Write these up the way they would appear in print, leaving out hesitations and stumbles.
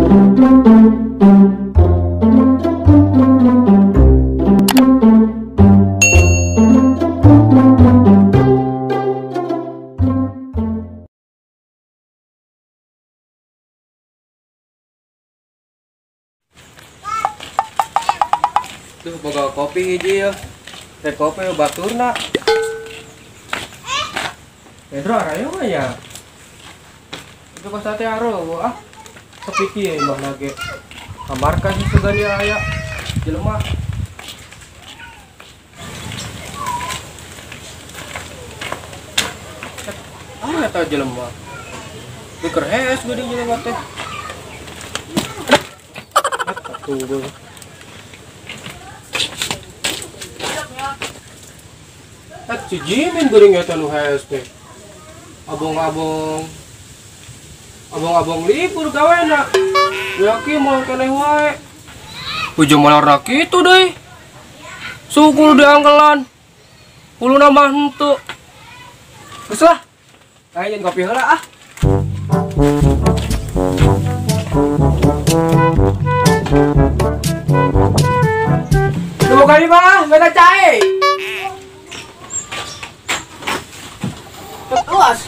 Tuh boga kopi hiji ya. Teh kopi baturna. Pedro arayo mah ya. Itu pas teh aro ah. Sepi kieu imah lagi. Kamarkan sugan ya aya jelema. Ah eta jelema. Keur hees geuning jelema teh. Tunggu. Si Jimin geuring eta nu hees teh. Abong-abong. Abong-abong libur gawena. Yakin moal keneh wae. Hujung molor kitu deui. Sukul diangkelan. Huluna mah henteu. Geus lah. Ayo nyen kopi heula ah. Lu kali mah beda cai. Luas.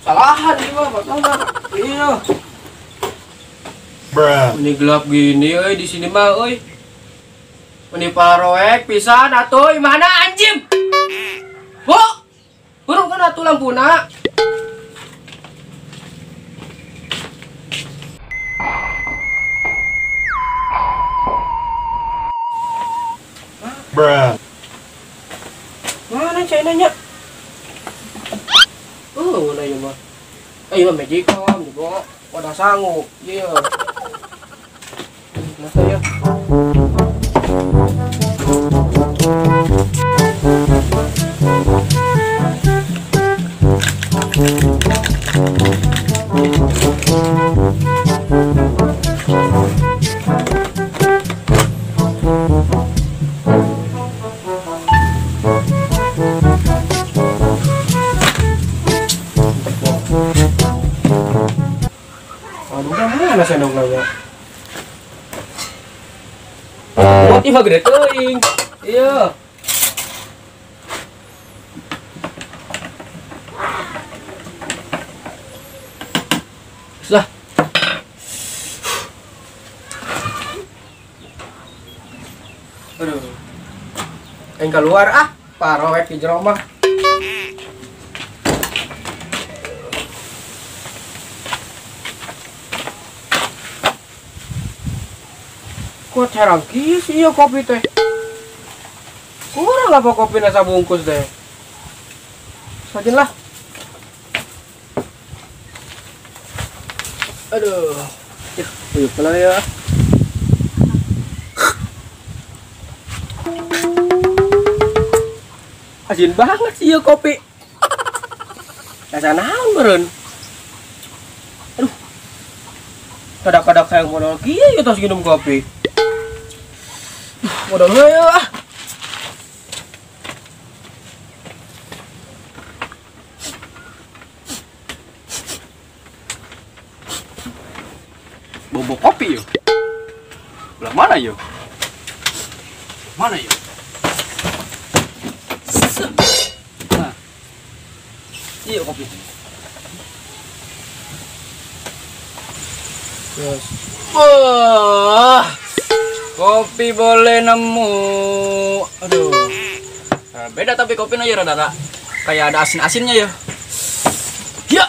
Salahan ini mah, masalah. Iya. Bruh. Ini gelap gini euy di sini mah euy. Ini paroek pisan atuh mana anjing? Bu. Burung kan atuh lampuna. Bruh. Mana cai nanya? Oh, nah iya mah. Iya magicom juga. Wadah sangu. Iya. Masa ya? Aduh, mana sendok lagi? Buat imah gede teuing. Iya. Lah. Aduh. Aing keluar ah, parowek di jero mah. Kok herang kieu sih ieu kopi teh? Kurang apa kopi nasa bungkus teh? Sajin lah. Aduh. Ya, yuk lah ya. Asin banget sih ieu kopi. Rasa naon meureun? Aduh. Kadang-kadang hayang modal kieu ya tos minum kopi. Modal ya ah. Bobo kopi yo. Belah mana yo? Mana yo? Nah. Iya kopi. Yes. Wah. Kopi boleh nemu. Aduh. Nah, beda tapi kopinya ya rada kayak ada asin-asinnya ya. Ya.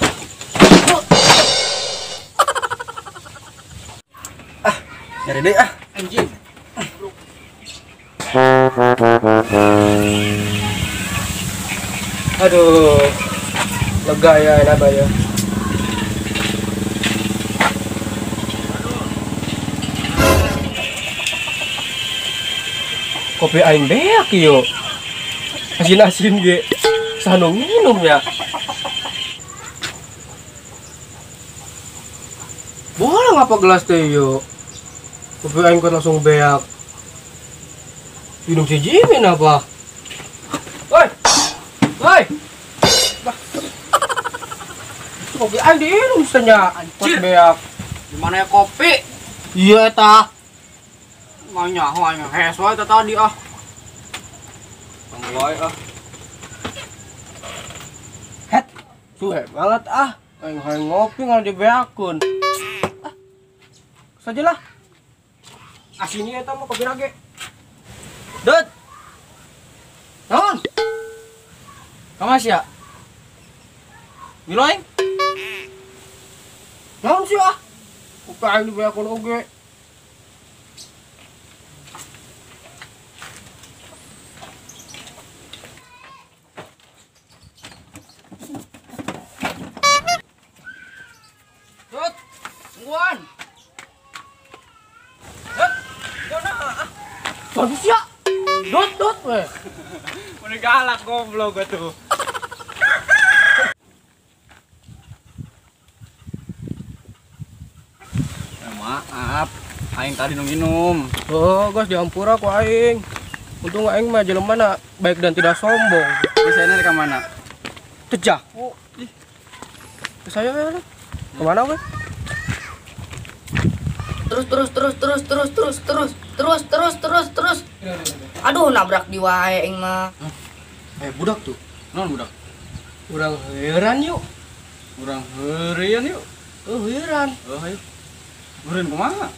Ah, nyari deh ah. Anjing. Aduh. Lega ya enak ya. Kopi aing beak yo. Asin-asin ge. Sanu minum ya. Boleh ngapa gelas teh yo. Kopi aing kok langsung beak. Minum si Jimin apa? Woi. Woi. Kopi aing diinum senya. Anjir beak. Di mana ya kopi? Iya eta. Mau nyaho aing hees wae tadi ah. Wae ah. Het, suwe banget ah. Aing hayang ngopi ngan dibeakeun. Ah. Sajalah. Asini eta mah kopi nage. Dut. Naon? Kamu sia? Milu aing? Naon sih ah? Kopi aing dibeakeun oge. Dut, tungguan. Dut, tungguan ah. Bagus ya. Dut, dut weh. Udah galak goblok atuh. Maaf, aing tadi nu minum. Oh, geus diampura ku aing. Untung aing mah jelema na baik dan tidak sombong. Biasanya ka mana? Tejah. Oh, ih. Ke saya we. Kemana we? Terus terus terus terus terus terus terus terus terus terus terus. Aduh, nabrak di wae aing mah. Budak tuh. Naon budak? Urang heran yuk. Urang heran yuk. Oh, heran. Oh, ayo. Heran kumaha?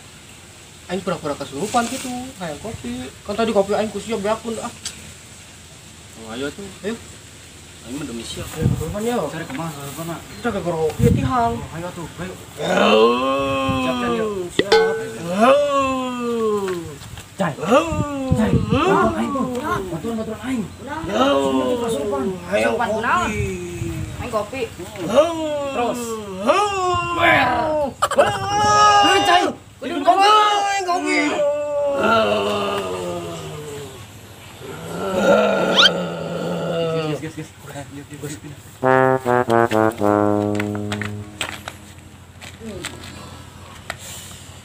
Aing pura-pura kesurupan gitu, hayang kopi. Kan tadi kopi aing ku siap beakun ah. Oh, ayo tuh. Ayo. Aing mah demi siap. Ayo kesurupan yo. Cari kumaha kesurupan ah. Kita ke goro ieu tihang. Oh, ayo tuh, ayo. Siap kan yuk. Siap. Cai. Cai. Aing tuh. Baturan-baturan aing. Kesurupan. Kesurupan kunaon? Aing kopi. Terus. Cai. Kopi. Kopi. Guys, guys, guys.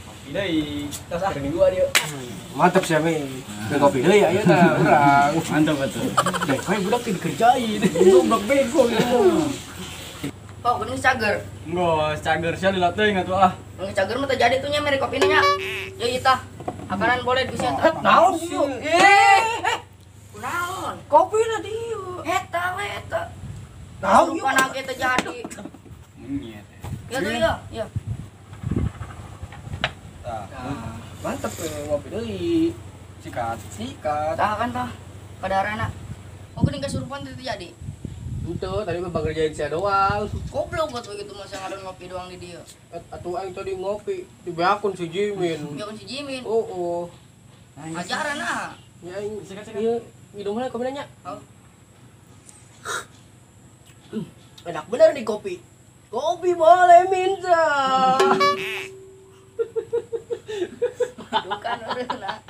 Kopi deui. Tas ah dua dia. Mantap sih Mi. Kopi deui ayeuna tah urang. Mantap betul. Deh, kayak budak teh dikerjain. Goblok bego gitu. Oh, geuning cager. Enggak, cager sia lila teuing atuh ah. Nggak cager mah teu jadi tuh nya mere kopina nya. Ya ieu tah. Akanan boleh di sia tah. Naon sih? Kunaon? Kopina dieu. Eta we eta. Naon ieu? Rupana ge teu jadi. Menyet. Ya tuh ya, ya. Tah. Mantep ngopi deui. Sikat, sikat. Tah kan tah. Kadarana. Oh, geuning kesurupan teu jadi. Itu tadi mah ngerjain saya doang. Goblok buat begitu masa ngadon ngopi doang di dia. Atuh aing tadi ngopi dibeakun si Jimin. Dibeakun si Jimin. Oh, oh. Ajaran ah. Ya aing ieu minum heula kopi nya. Oh. Enak bener nih kopi. Kopi boleh minta. Bukan urang.